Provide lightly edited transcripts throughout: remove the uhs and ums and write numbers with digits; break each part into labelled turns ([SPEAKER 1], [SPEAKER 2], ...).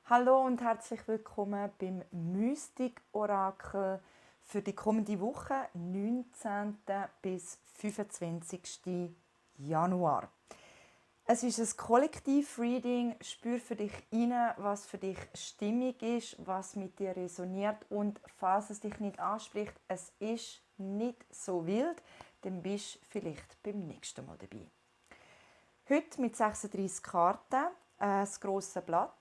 [SPEAKER 1] Hallo und herzlich willkommen beim Mystik-Orakel für die kommende Woche, 19. bis 25. Januar. Es ist ein Kollektiv-Reading. Spür für dich rein, was für dich stimmig ist, was mit dir resoniert. Und falls es dich nicht anspricht, es ist nicht so wild, dann bist du vielleicht beim nächsten Mal dabei. Heute mit 36 Karten, das grosse Blatt.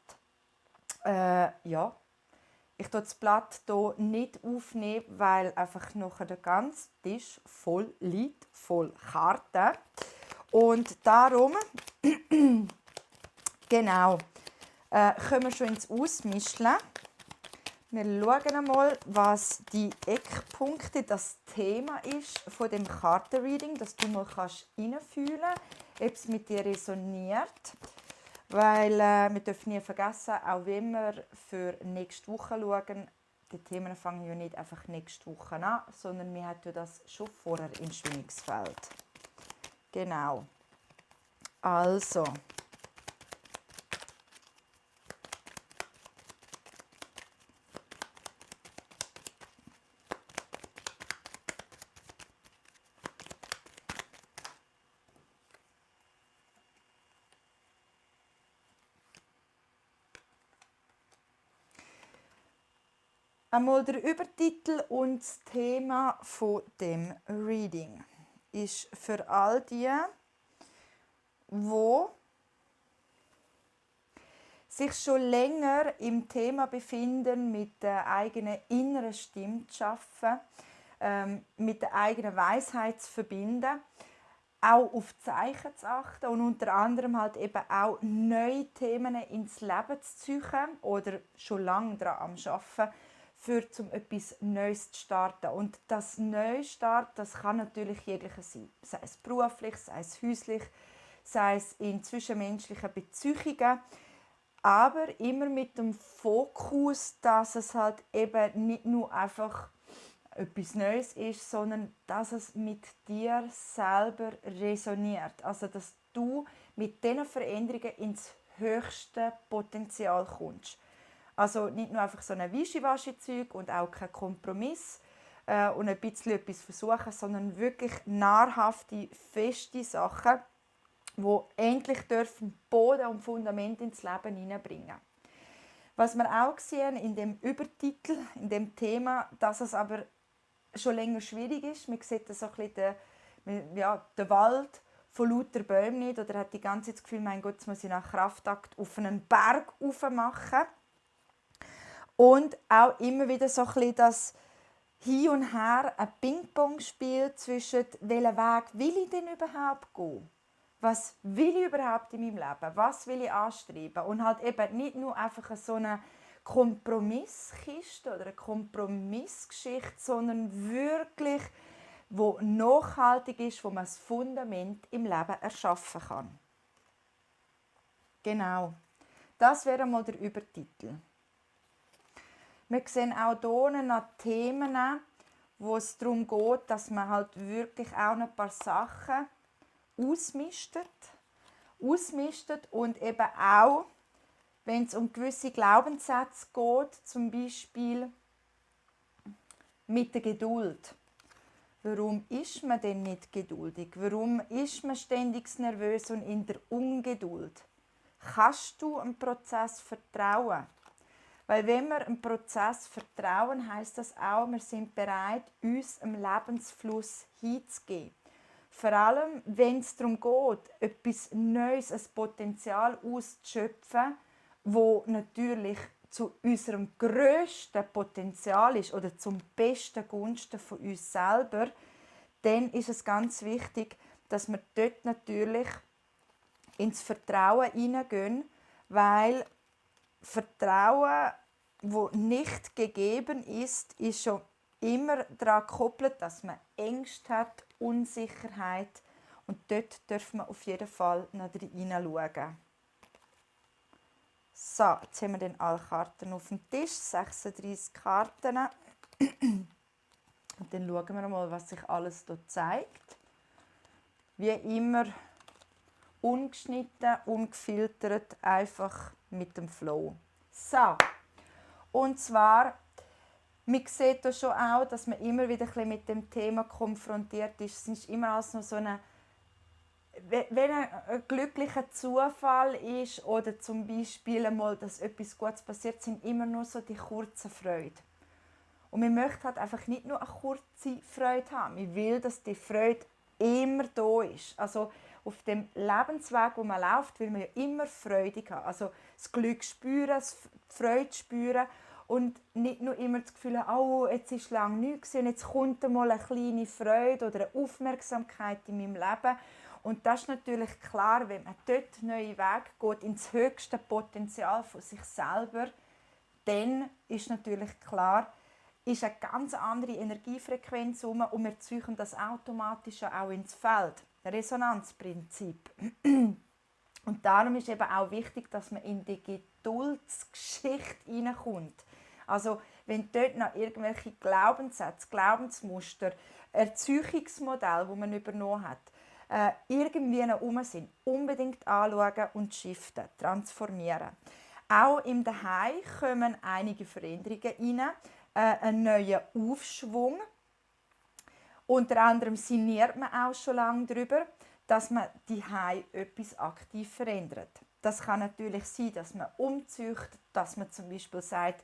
[SPEAKER 1] Ich tue das Blatt hier nicht aufnehmen, weil einfach noch der ganze Tisch voll liegt, voll Karten. Und darum, genau, können wir schon ins Ausmischen. Wir schauen einmal, was die Eckpunkte, das Thema ist von dem Kartenreading, dass du mal reinfühlen kannst, ob es mit dir resoniert. Weil wir dürfen nie vergessen, auch wenn wir für nächste Woche schauen, die Themen fangen ja nicht einfach nächste Woche an, sondern wir haben ja das schon vorher im Schwingungsfeld. Genau. Also. Einmal der Übertitel und das Thema von dem Reading ist für all die, die sich schon länger im Thema befinden, mit der eigenen inneren Stimme zu arbeiten, mit der eigenen Weisheit zu verbinden, auch auf Zeichen zu achten und unter anderem halt eben auch neue Themen ins Leben zu ziehen oder schon lange daran am Arbeiten, um etwas Neues zu starten. Und das Neustart, das kann natürlich jegliches sein. Sei es beruflich, sei es häuslich, sei es in zwischenmenschlichen Beziehungen. Aber immer mit dem Fokus, dass es halt eben nicht nur einfach etwas Neues ist, sondern dass es mit dir selber resoniert. Also dass du mit diesen Veränderungen ins höchste Potenzial kommst. Also nicht nur einfach so ein Wischiwaschi-Zeug und auch kein Kompromiss und ein bisschen etwas versuchen, sondern wirklich nahrhafte, feste Sachen, die endlich dürfen Boden und Fundament ins Leben hineinbringen. Was wir auch sehen in dem Übertitel, in dem Thema, dass es aber schon länger schwierig ist. Man sieht so ein bisschen den Wald von lauter Bäumen nicht oder hat die ganze Zeit das Gefühl, mein Gott, jetzt muss ich nach Kraftakt auf einen Berg machen. Und auch immer wieder so ein bisschen das Hin und Her, ein Ping-Pong-Spiel zwischen welchen Weg will ich denn überhaupt gehen? Was will ich überhaupt in meinem Leben? Was will ich anstreben? Und halt eben nicht nur einfach so eine Kompromisskiste oder eine Kompromissgeschichte, sondern wirklich, wo nachhaltig ist, wo man das Fundament im Leben erschaffen kann. Genau. Das wäre mal der Übertitel. Wir sehen auch hier noch Themen, wo es darum geht, dass man halt wirklich auch noch ein paar Sachen ausmistet und eben auch, wenn es um gewisse Glaubenssätze geht, zum Beispiel mit der Geduld. Warum ist man denn nicht geduldig? Warum ist man ständig nervös und in der Ungeduld? Kannst du einem Prozess vertrauen? Weil wenn wir einem Prozess vertrauen, heisst das auch, wir sind bereit, uns einem Lebensfluss hinzugeben. Vor allem, wenn es darum geht, etwas Neues, ein Potenzial auszuschöpfen, das natürlich zu unserem grössten Potenzial ist oder zum besten Gunsten von uns selber, dann ist es ganz wichtig, dass wir dort natürlich ins Vertrauen hineingehen, weil Vertrauen, das nicht gegeben ist, ist schon immer daran gekoppelt, dass man Ängste hat, Unsicherheit. Und dort dürfen wir auf jeden Fall noch hineinschauen. So, jetzt haben wir dann alle Karten auf dem Tisch, 36 Karten. Und dann schauen wir mal, was sich alles hier zeigt. Wie immer ungeschnitten, ungefiltert, einfach mit dem Flow. So, und zwar, man sieht da schon auch, dass man immer wieder ein bisschen mit dem Thema konfrontiert ist. Es ist immer als noch so eine, wenn ein glücklicher Zufall ist oder zum Beispiel einmal, dass etwas Gutes passiert, sind immer nur so die kurzen Freuden. Und man möchte halt einfach nicht nur eine kurze Freude haben. Man will, dass die Freude immer da ist. Also auf dem Lebensweg, wo man läuft, will man ja immer Freude haben. Also das Glück spüren, die Freude spüren und nicht nur immer das Gefühl haben, oh, jetzt ist lange nichts und jetzt kommt einmal eine kleine Freude oder eine Aufmerksamkeit in meinem Leben. Und das ist natürlich klar, wenn man dort neue Wege geht, ins höchste Potenzial von sich selber, dann ist natürlich klar, ist eine ganz andere Energiefrequenz und wir ziehen das automatisch auch ins Feld. Resonanzprinzip. Und darum ist eben auch wichtig, dass man in die Geduldsgeschichte hineinkommt. Also wenn dort noch irgendwelche Glaubenssätze, Glaubensmuster, Erziehungsmodelle, die man übernommen hat, irgendwie noch rum sind, unbedingt anschauen und shiften, transformieren. Auch im Daheim kommen einige Veränderungen rein, einen neuen Aufschwung. Unter anderem sinniert man auch schon lange darüber, dass man daheim etwas aktiv verändert. Das kann natürlich sein, dass man umzieht, dass man zum Beispiel sagt,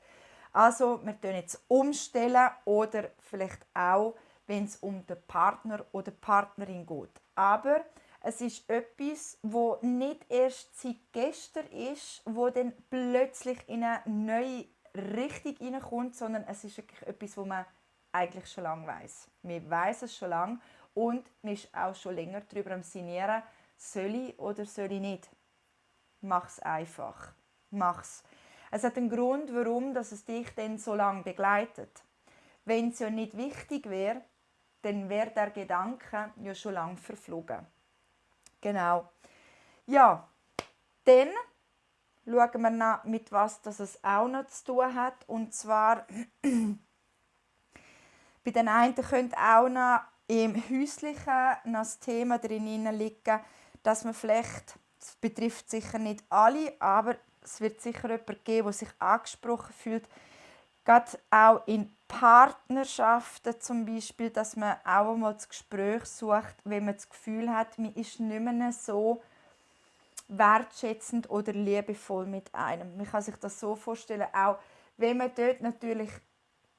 [SPEAKER 1] also wir umstellen jetzt umstellen oder vielleicht auch, wenn es um den Partner oder die Partnerin geht. Aber es ist etwas, wo nicht erst seit gestern ist, wo dann plötzlich in eine neue Richtung hineinkommt, sondern es ist wirklich etwas, wo man eigentlich schon lange weiss. Man weiss es schon lange und man ist auch schon länger darüber am Sinnieren, soll ich oder soll ich nicht. Mach es einfach. Mach's. Es hat einen Grund, warum dass es dich denn so lange begleitet. Wenn es ja nicht wichtig wäre, dann wäre der Gedanke ja schon lange verflogen. Genau. Ja, dann schauen wir nach, mit was das es auch noch zu tun hat. Und zwar, bei den einen könnte auch noch im Häuslichen noch das Thema drin liegen, dass man vielleicht, das betrifft sicher nicht alle, aber es wird sicher jemanden geben, der sich angesprochen fühlt, gerade auch in Partnerschaften zum Beispiel, dass man auch einmal das Gespräch sucht, wenn man das Gefühl hat, man ist nicht mehr so wertschätzend oder liebevoll mit einem. Man kann sich das so vorstellen, auch wenn man dort natürlich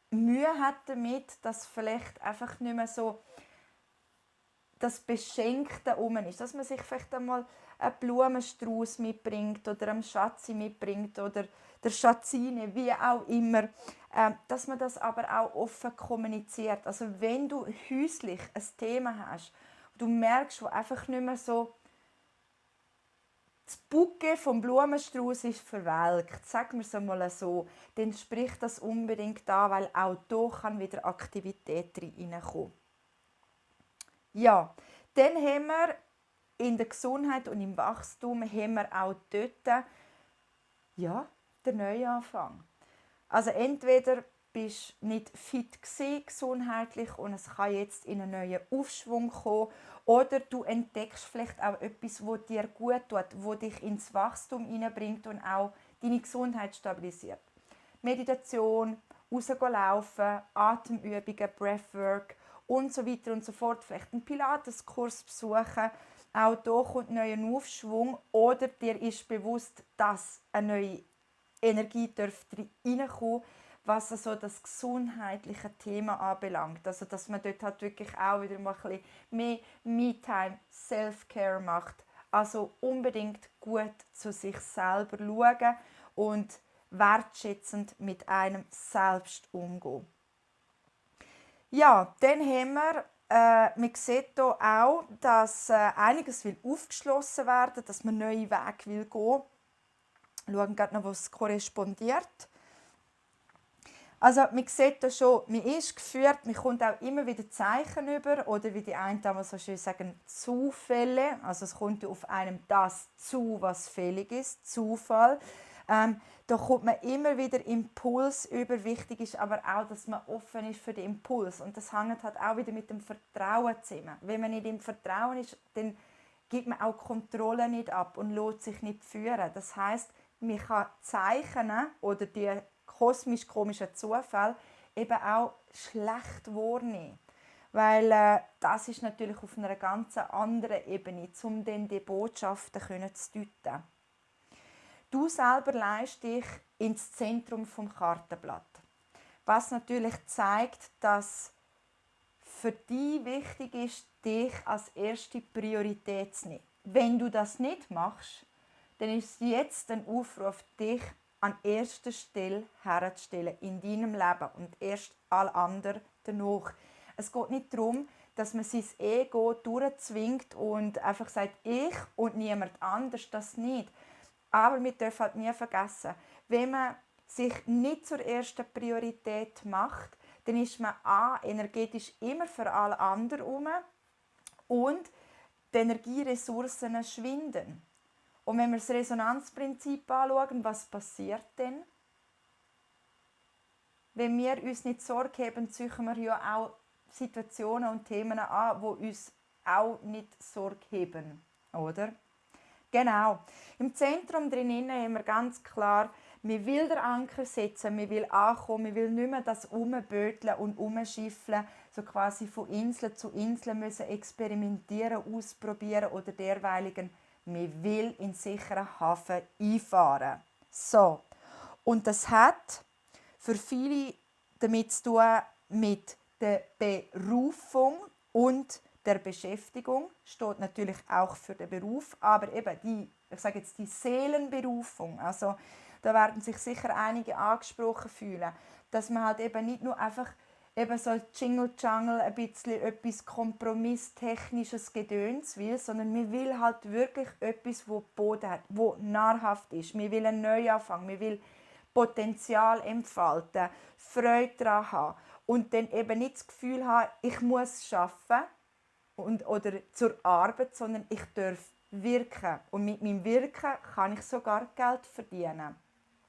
[SPEAKER 1] Mühe hat damit, dass vielleicht einfach nicht mehr so das Beschenkte um ist, dass man sich vielleicht einmal einen Blumenstrauß mitbringt oder einen Schatzi mitbringt oder der Schatzine, wie auch immer, dass man das aber auch offen kommuniziert. Also wenn du häuslich ein Thema hast, du merkst, wo einfach nicht mehr so das Bouquet vom Blumenstrauß ist verwelkt, sagen wir es einmal so, dann sprich das unbedingt an, weil auch hier kann wieder Aktivität reinkommen. Ja, dann haben wir in der Gesundheit und im Wachstum haben wir auch dort ja, den Neuanfang. Also entweder bist du nicht fit gesundheitlich und es kann jetzt in einen neuen Aufschwung kommen, oder du entdeckst vielleicht auch etwas, das dir gut tut, das dich ins Wachstum hineinbringt und auch deine Gesundheit stabilisiert. Meditation, rausgehen, Atemübungen, Breathwork und so weiter und so fort. Vielleicht einen Pilateskurs besuchen. Auch hier kommt ein neuer Aufschwung. Oder dir ist bewusst, dass eine neue Energie reinkommen darf, was also das gesundheitliche Thema anbelangt. Also dass man dort halt wirklich auch wieder mal ein bisschen mehr Me-Time, Self-Care macht. Also unbedingt gut zu sich selber schauen und wertschätzend mit einem selbst umgehen. Ja, dann haben wir, man sieht hier auch, dass einiges will aufgeschlossen werden, dass man neue Wege will gehen. Schauen gerade noch, was korrespondiert. Also man sieht da schon, man ist geführt, man kommt auch immer wieder Zeichen über oder wie die einen damals so schön sagen, Zufälle. Also es kommt auf einem das zu, was fällig ist, Zufall. Da kommt man immer wieder Impuls über. Wichtig ist aber auch, dass man offen ist für den Impuls. Und das hängt halt auch wieder mit dem Vertrauen zusammen. Wenn man nicht im Vertrauen ist, dann gibt man auch Kontrolle nicht ab und lässt sich nicht führen. Das heißt, man kann Zeichen oder die kosmisch-komischen Zufälle eben auch schlecht wahrnehmen. Weil das ist natürlich auf einer ganz anderen Ebene, um dann die Botschaften zu deuten. Du selber leist dich ins Zentrum vom Kartenblatt. Was natürlich zeigt, dass für dich wichtig ist, dich als erste Priorität zu nehmen. Wenn du das nicht machst, dann ist jetzt ein Aufruf, dich an erster Stelle herzustellen in deinem Leben und erst alle anderen danach. Es geht nicht darum, dass man sein Ego durchzwingt und einfach sagt, ich und niemand anders, das nicht. Aber wir dürfen halt nie vergessen, wenn man sich nicht zur ersten Priorität macht, dann ist man energetisch immer für alle anderen herum und die Energieressourcen schwinden. Und wenn wir das Resonanzprinzip anschauen, was passiert denn? Wenn wir uns nicht Sorge haben, ziehen wir ja auch Situationen und Themen an, die uns auch nicht Sorge haben, oder? Genau. Im Zentrum drinnen haben wir ganz klar, man will den Anker setzen, man will ankommen, man will nicht mehr das Umböteln und Umschiffeln, so quasi von Insel zu Insel müssen experimentieren, ausprobieren oder derweiligen. Man will in sicheren Hafen einfahren. So. Und das hat für viele damit zu tun mit der Berufung und der Beschäftigung, steht natürlich auch für den Beruf, aber eben ich sage jetzt die Seelenberufung, also da werden sich sicher einige angesprochen fühlen, dass man halt eben nicht nur einfach eben so Jingle-Jangle, ein bisschen etwas kompromisstechnisches Gedöns will, sondern man will halt wirklich etwas, wo Boden hat, wo nahrhaft ist. Man will einen Neuanfang, man will Potenzial entfalten, Freude daran haben und dann eben nicht das Gefühl haben, ich muss arbeiten oder zur Arbeit, sondern ich darf wirken. Und mit meinem Wirken kann ich sogar Geld verdienen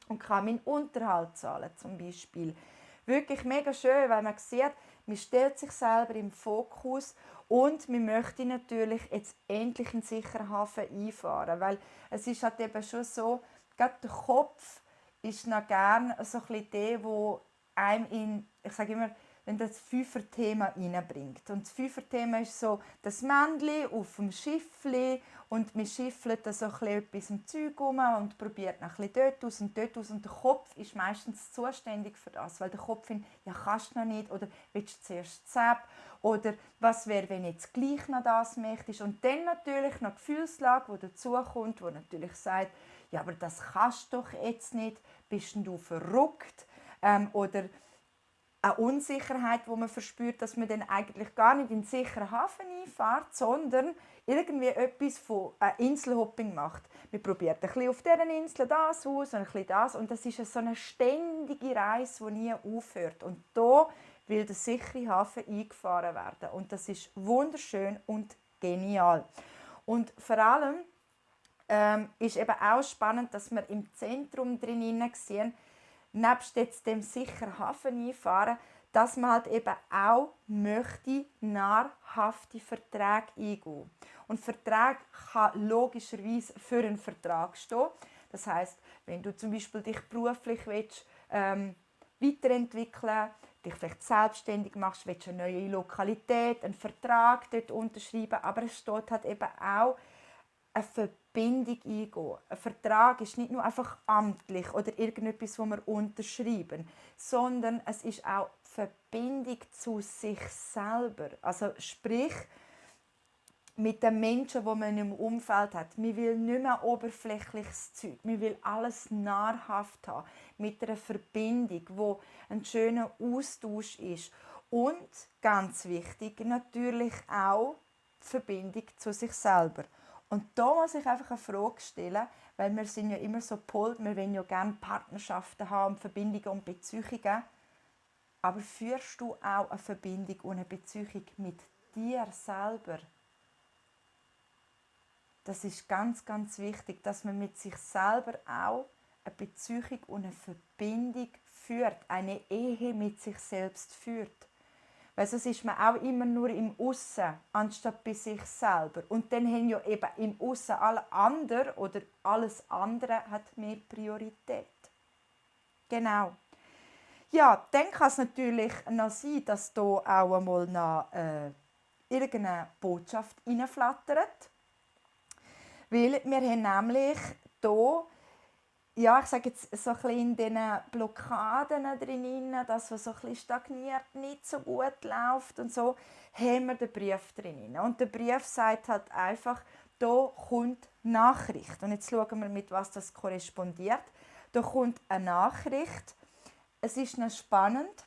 [SPEAKER 1] und kann meinen Unterhalt zahlen zum Beispiel. Wirklich mega schön, weil man sieht, man stellt sich selber im Fokus und man möchte natürlich jetzt endlich in einen sicheren Hafen einfahren, weil es ist halt eben schon so, gerade der Kopf ist noch gerne so ein bisschen der, wo einem ich sage immer, wenn das Fünfer-Thema reinbringt. Und das Fünfer-Thema ist so das Männchen auf dem Schiffli und man schiffelt da so etwas im Zeug rum und probiert noch ein bisschen dort aus. Und der Kopf ist meistens zuständig für das, weil der Kopf findet, ja, kannst du noch nicht oder willst du zuerst Zap oder was wäre, wenn jetzt gleich noch das möchtest. Und dann natürlich noch die Gefühlslage, die dazukommt, die natürlich sagt, ja, aber das kannst du doch jetzt nicht, bist du verrückt? Oder eine Unsicherheit, die man verspürt, dass man dann eigentlich gar nicht in einen sicheren Hafen einfährt, sondern irgendwie etwas von Inselhopping macht. Man probiert ein bisschen auf dieser Insel das aus und ein bisschen das. Und das ist so eine ständige Reise, die nie aufhört. Und da will der sichere Hafen eingefahren werden. Und das ist wunderschön und genial. Und vor allem ist eben auch spannend, dass wir im Zentrum drin sehen, nebst jetzt dem sicheren Hafen einfahren, dass man halt eben auch möchte nahrhafte Verträge eingehen. Und Vertrag kann logischerweise für einen Vertrag stehen. Das heißt, wenn du zum Beispiel dich beruflich willst, weiterentwickeln, dich vielleicht selbstständig machst, willst du eine neue Lokalität, einen Vertrag dort unterschreiben, aber es steht halt eben auch eine Verbindung eingehen. Ein Vertrag ist nicht nur einfach amtlich oder irgendetwas, wo wir unterschreiben, sondern es ist auch die Verbindung zu sich selber. Also sprich, mit den Menschen, die man im Umfeld hat. Man will nicht mehr oberflächliches Zeug. Man will alles nahrhaft haben. Mit einer Verbindung, wo ein schöner Austausch ist. Und, ganz wichtig, natürlich auch die Verbindung zu sich selber. Und da muss ich einfach eine Frage stellen, weil wir sind ja immer so gepolt, wir wollen ja gerne Partnerschaften haben, Verbindungen und Beziehungen. Aber führst du auch eine Verbindung und eine Beziehung mit dir selber? Das ist ganz, ganz wichtig, dass man mit sich selber auch eine Beziehung und eine Verbindung führt, eine Ehe mit sich selbst führt. Weil sonst ist man auch immer nur im Aussen, anstatt bei sich selber. Und dann haben ja eben im Aussen alle anderen oder alles andere hat mehr Priorität. Genau. Ja, dann kann es natürlich noch sein, dass hier auch einmal noch irgendeine Botschaft reinflattert. Weil wir haben nämlich hier, ja, ich sage jetzt so ein bisschen in diesen Blockaden drin, dass was so ein bisschen stagniert, nicht so gut läuft und so, haben wir den Brief drin. Und der Brief sagt halt einfach, da kommt Nachricht. Und jetzt schauen wir, mit was das korrespondiert. Da kommt eine Nachricht. Es ist noch spannend.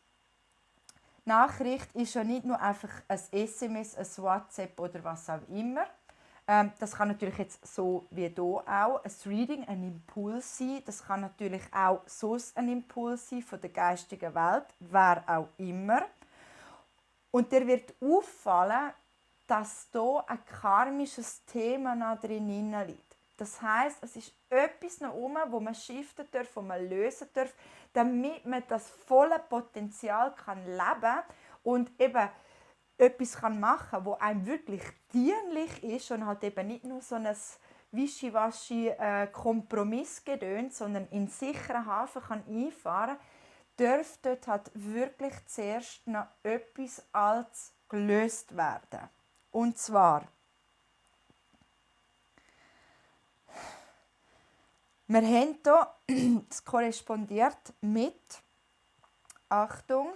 [SPEAKER 1] Nachricht ist ja nicht nur einfach ein SMS, ein WhatsApp oder was auch immer. Das kann natürlich jetzt so wie hier auch ein Reading, ein Impuls sein. Das kann natürlich auch sonst ein Impuls sein von der geistigen Welt, wer auch immer. Und dir wird auffallen, dass hier ein karmisches Thema noch drin liegt. Das heisst, es ist etwas noch herum, wo man shiften darf, wo man lösen darf, damit man das volle Potenzial kann leben und eben etwas machen kann, das einem wirklich dienlich ist und halt eben nicht nur so ein wischiwaschi Kompromissgedöns, sondern in sicheren Hafen kann einfahren kann, darf dort halt wirklich zuerst noch etwas als gelöst werden. Und zwar, wir haben hier, das korrespondiert mit, Achtung,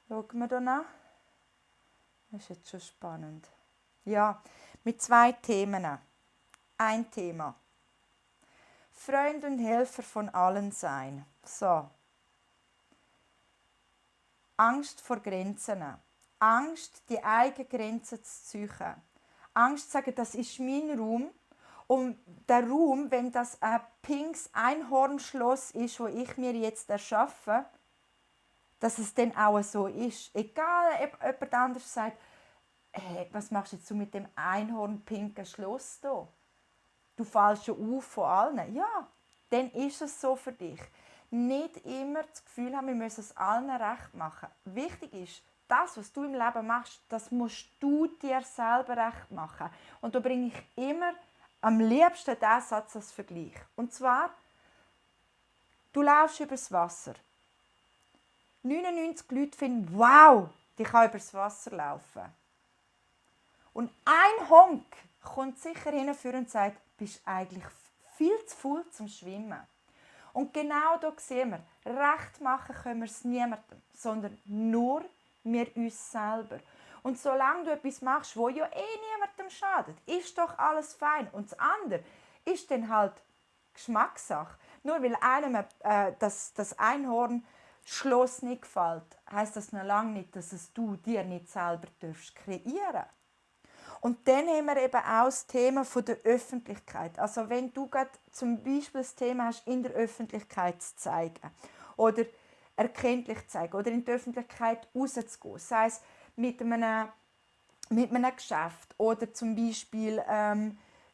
[SPEAKER 1] schauen wir hier nach. Das ist jetzt schon spannend. Ja, mit 2 Themen. Ein Thema. Freund und Helfer von allen sein. So. Angst vor Grenzen. Angst, die eigenen Grenzen zu ziehen. Angst zu sagen, das ist mein Raum. Und der Raum, wenn das ein pinkes Einhornschloss ist, das ich mir jetzt erschaffe, dass es dann auch so ist. Egal, ob jemand anderes sagt, hey, was machst du jetzt mit dem einhornpinken Schloss hier? Du fällst schon auf von allen. Ja, dann ist es so für dich. Nicht immer das Gefühl haben, wir müssen es allen recht machen. Wichtig ist, das, was du im Leben machst, das musst du dir selber recht machen. Und da bringe ich immer am liebsten diesen Satz als Vergleich. Und zwar, du laufst übers Wasser. 99 Leute finden, wow, die kann übers Wasser laufen. Und ein Honk kommt sicher hinführen und sagt, du bist eigentlich viel zu faul zum Schwimmen. Und genau da sehen wir, recht machen können wir es niemandem, sondern nur wir uns selber. Und solange du etwas machst, wo ja niemandem schadet, ist doch alles fein. Und das andere ist dann halt Geschmackssache. Nur weil einem das Einhornschloss nicht gefällt, heisst das noch lange nicht, dass es du dir nicht selber kreieren darfst. Und dann haben wir eben auch das Thema der Öffentlichkeit. Also wenn du gerade zum Beispiel das Thema hast, in der Öffentlichkeit zu zeigen oder erkenntlich zu zeigen oder in die Öffentlichkeit rauszugehen, sei es mit einem Geschäft oder zum Beispiel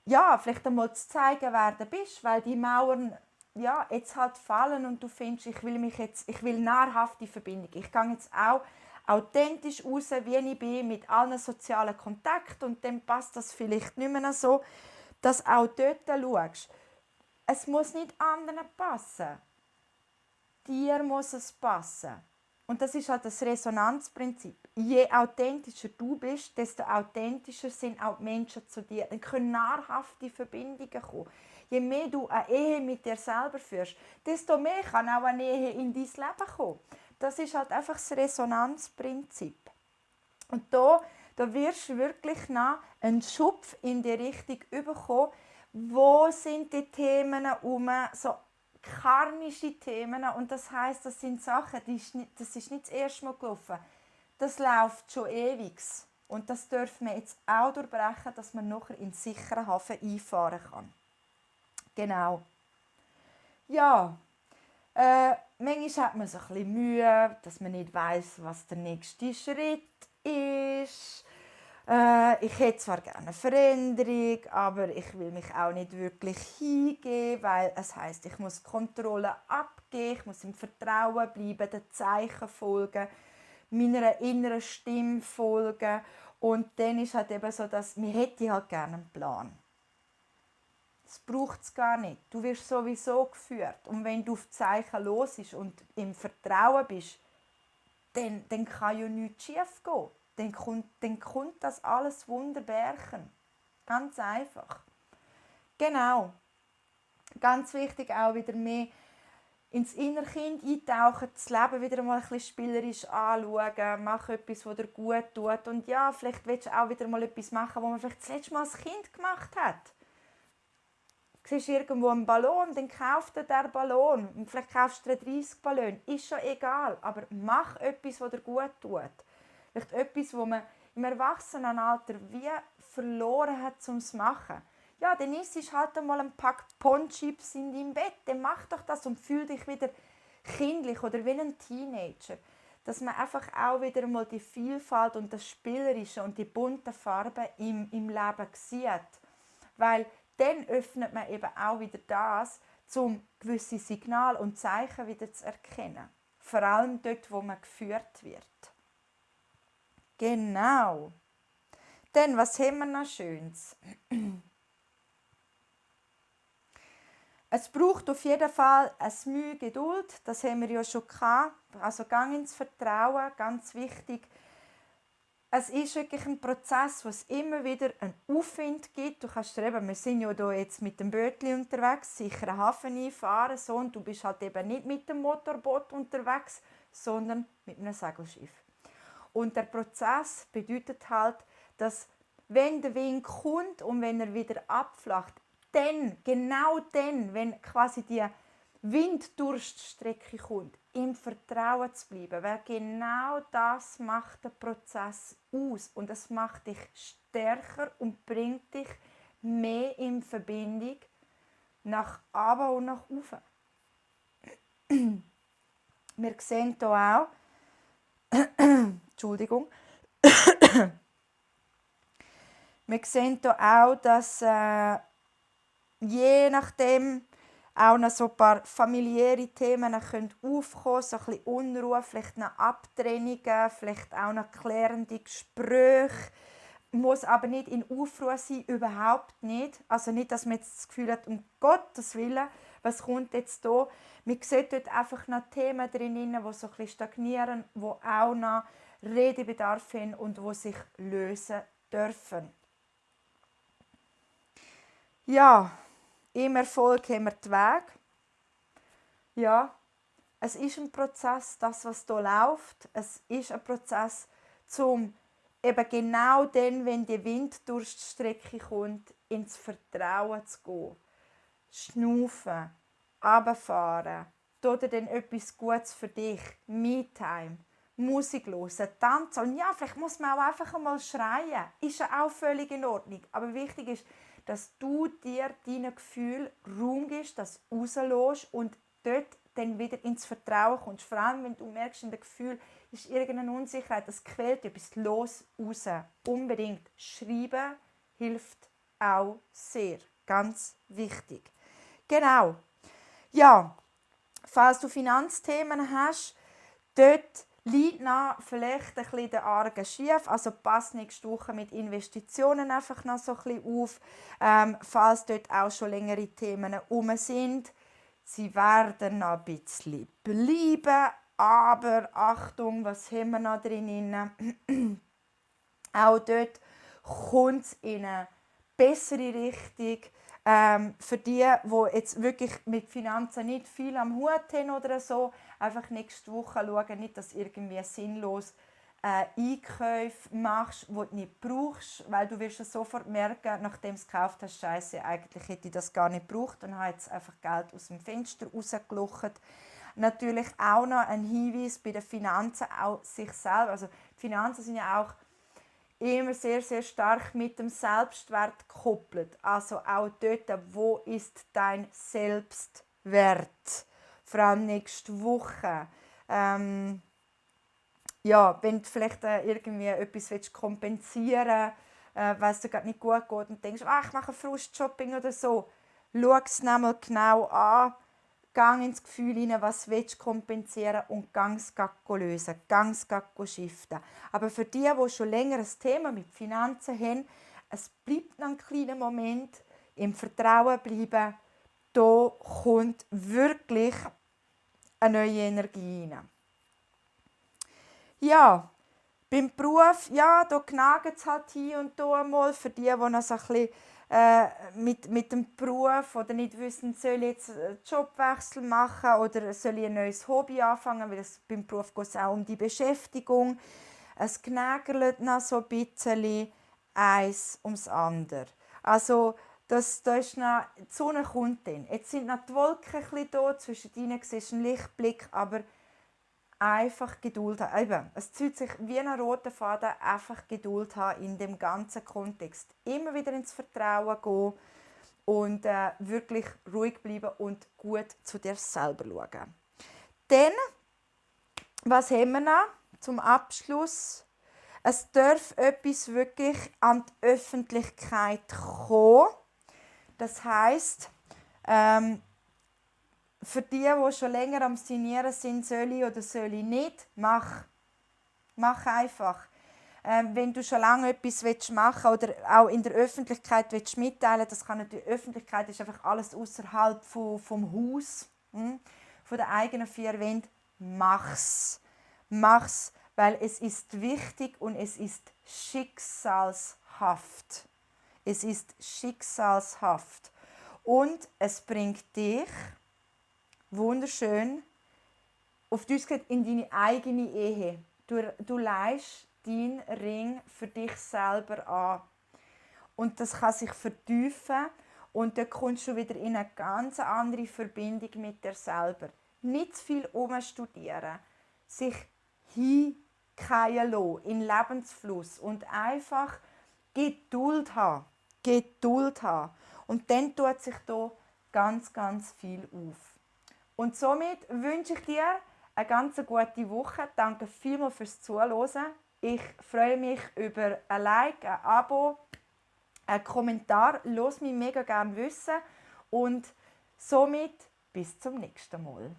[SPEAKER 1] vielleicht einmal zu zeigen, wer du bist, weil die Mauern jetzt halt fallen und du findest, ich will nahrhafte Verbindung. Ich gehe jetzt auch authentisch raus, wie ich bin, mit allen sozialen Kontakten und dann passt das vielleicht nicht mehr so, dass auch dort schaust. Es muss nicht anderen passen. Dir muss es passen. Und das ist halt das Resonanzprinzip. Je authentischer du bist, desto authentischer sind auch die Menschen zu dir. Dann können nahrhafte Verbindungen kommen. Je mehr du eine Ehe mit dir selber führst, desto mehr kann auch eine Ehe in dein Leben kommen. Das ist halt einfach das Resonanzprinzip. Und da wirst du wirklich noch einen Schubf in die Richtung bekommen, wo sind die Themen so karmische Themen. Und das heisst, das sind Sachen, das ist nicht das erste Mal gelaufen. Das läuft schon ewig. Und das dürfen wir jetzt auch durchbrechen, dass man nachher in sicheren Hafen einfahren kann. Genau. Ja, manchmal hat man so ein bisschen Mühe, dass man nicht weiss, was der nächste Schritt ist. Ich hätte zwar gerne eine Veränderung, aber ich will mich auch nicht wirklich hingeben, weil es heisst, ich muss Kontrolle abgeben, ich muss im Vertrauen bleiben, den Zeichen folgen. meiner inneren Stimme folgen. Und dann ist halt eben so, dass wir hätte halt gerne einen Plan. Das braucht es gar nicht. Du wirst sowieso geführt. Und wenn du auf die Zeichen los bist und im Vertrauen bist, dann kann ja nichts schief gehen. Dann kommt das alles wunderbärchen. Ganz einfach. Genau. Ganz wichtig auch wieder mehr ins innere Kind eintauchen, das Leben wieder mal ein bisschen spielerisch anschauen, mach etwas, was dir gut tut. Und ja, vielleicht willst du auch wieder mal etwas machen, was man vielleicht das letzte Mal als Kind gemacht hat. Du siehst irgendwo einen Ballon, dann kauf dir den Ballon. Und vielleicht kaufst du dir 30 Ballone. Ist schon egal, aber mach etwas, was dir gut tut. Vielleicht etwas, was man im Erwachsenenalter wie verloren hat, um es zu machen. Ja, dann isst halt einmal ein Pack Ponchips in deinem Bett. Dann mach doch das und fühl dich wieder kindlich oder wie ein Teenager. Dass man einfach auch wieder mal die Vielfalt und das Spielerische und die bunten Farben im Leben sieht. Weil dann öffnet man eben auch wieder das, um gewisse Signale und Zeichen wieder zu erkennen. Vor allem dort, wo man geführt wird. Genau. Dann, was haben wir noch Schönes? Es braucht auf jeden Fall eine Mühe Geduld, das haben wir ja schon gehabt. Also gang ins Vertrauen, ganz wichtig. Es ist wirklich ein Prozess, wo es immer wieder einen Aufwind gibt. Du kannst dir eben, wir sind ja hier jetzt mit dem Bötli unterwegs, sicher einen Hafen einfahren, so, und du bist halt eben nicht mit dem Motorboot unterwegs, sondern mit einem Segelschiff. Und der Prozess bedeutet halt, dass wenn der Wind kommt und wenn er wieder abflacht, dann, genau dann, wenn quasi die Winddurststrecke kommt, im Vertrauen zu bleiben, weil genau das macht den Prozess aus und es macht dich stärker und bringt dich mehr in Verbindung nach oben und nach oben. Wir sehen hier auch, Entschuldigung, wir sehen hier auch, dass je nachdem auch noch so ein paar familiäre Themen können aufkommen, so ein bisschen Unruhe, vielleicht noch Abtrennungen, vielleicht auch noch klärende Gespräche. Muss aber nicht in Aufruhr sein, überhaupt nicht. Also nicht, dass man jetzt das Gefühl hat, um Gottes Willen, was kommt jetzt da? Man sieht dort einfach noch Themen drin, die so ein bisschen stagnieren, die auch noch Redebedarf haben und die sich lösen dürfen. Ja, im Erfolg haben wir den Weg. Ja, es ist ein Prozess, das, was hier läuft. Es ist ein Prozess, um eben genau dann, wenn die Winddurststrecke kommt, ins Vertrauen zu gehen. Schnaufen, runterfahren, oder dann etwas Gutes für dich, Me-Time, Musik hören, tanzen. Und ja, vielleicht muss man auch einfach einmal schreien. Ist ja auch völlig in Ordnung. Aber wichtig ist, dass du dir deinen Gefühlen Raum gibst, das rauslässt und dort dann wieder ins Vertrauen kommst. Vor allem, wenn du merkst, in dem Gefühl ist irgendeine Unsicherheit, das quält dich, bist los raus. Unbedingt. Schreiben hilft auch sehr. Ganz wichtig. Genau. Ja, falls du Finanzthemen hast, dort liegt noch vielleicht ein bisschen der Argen schief. Also pass nächste Woche mit Investitionen einfach noch so ein bisschen auf. Falls dort auch schon längere Themen herum sind, sie werden noch ein bisschen bleiben. Aber Achtung, was haben wir noch drin? Auch dort kommt es in eine bessere Richtung. Für die jetzt wirklich mit Finanzen nicht viel am Hut haben oder so, einfach nächste Woche schauen, nicht, dass du irgendwie sinnlos Einkäufe machst, die du nicht brauchst, weil du wirst es sofort merken, nachdem du es gekauft hast, Scheiße, eigentlich hätte ich das gar nicht gebraucht und habe jetzt einfach Geld aus dem Fenster rausgelocht. Natürlich auch noch ein Hinweis bei den Finanzen, auch sich selber. Also die Finanzen sind ja auch immer sehr, sehr stark mit dem Selbstwert gekoppelt. Also auch dort, wo ist dein Selbstwert? Vor allem nächste Woche. Ja, wenn du vielleicht irgendwie etwas kompensieren willst, weil es dir gerade nicht gut geht und denkst, ich mache Frustshopping oder so, schau es nochmal genau an. gang ins Gefühl hinein, was willst du kompensieren und gang es lösen, gang es shiften. Aber für die schon länger ein Thema mit Finanzen haben, es bleibt noch ein kleiner Moment, im Vertrauen bleiben, da kommt wirklich eine neue Energie hinein. Ja, beim Beruf, ja, da knagt es halt hier und da mal für die noch so ein bisschen mit dem Beruf oder nicht wissen, soll ich jetzt einen Jobwechsel machen oder soll ich ein neues Hobby anfangen, weil es beim Beruf geht es auch um die Beschäftigung. Es knägelt noch so ein bisschen eins ums andere. Also, da ist noch, die Sonne kommt dann. Jetzt sind noch die Wolken ein bisschen da, zwischen ihnen siehst du einen Lichtblick, aber einfach Geduld haben. Eben, es zieht sich wie ein roter Faden, einfach Geduld haben in dem ganzen Kontext. Immer wieder ins Vertrauen gehen und wirklich ruhig bleiben und gut zu dir selber schauen. Dann, was haben wir noch zum Abschluss? Es darf etwas wirklich an die Öffentlichkeit kommen. Das heisst, für die schon länger am Sinnieren sind, soll ich oder soll ich nicht, mach. Mach einfach. Wenn du schon lange etwas machen willst oder auch in der Öffentlichkeit mitteilen willst, das kann nicht, die Öffentlichkeit ist einfach alles außerhalb vom Haus, von der eigenen vier Wänden. Mach's. Mach's, weil es ist wichtig und es ist schicksalshaft. Es ist schicksalshaft. Und es bringt dich wunderschön auf Deutsch gesagt, in deine eigene Ehe. Du leihst deinen Ring für dich selber an. Und das kann sich vertiefen und dann kommst du wieder in eine ganz andere Verbindung mit dir selber. Nicht zu viel umstudieren, sich hinkeilen lassen in den Lebensfluss und einfach Geduld haben. Geduld haben. Und dann tut sich da ganz, ganz viel auf. Und somit wünsche ich dir eine ganz gute Woche. Danke vielmals fürs Zuhören. Ich freue mich über ein Like, ein Abo, einen Kommentar. Lass mich mega gerne wissen. Und somit bis zum nächsten Mal.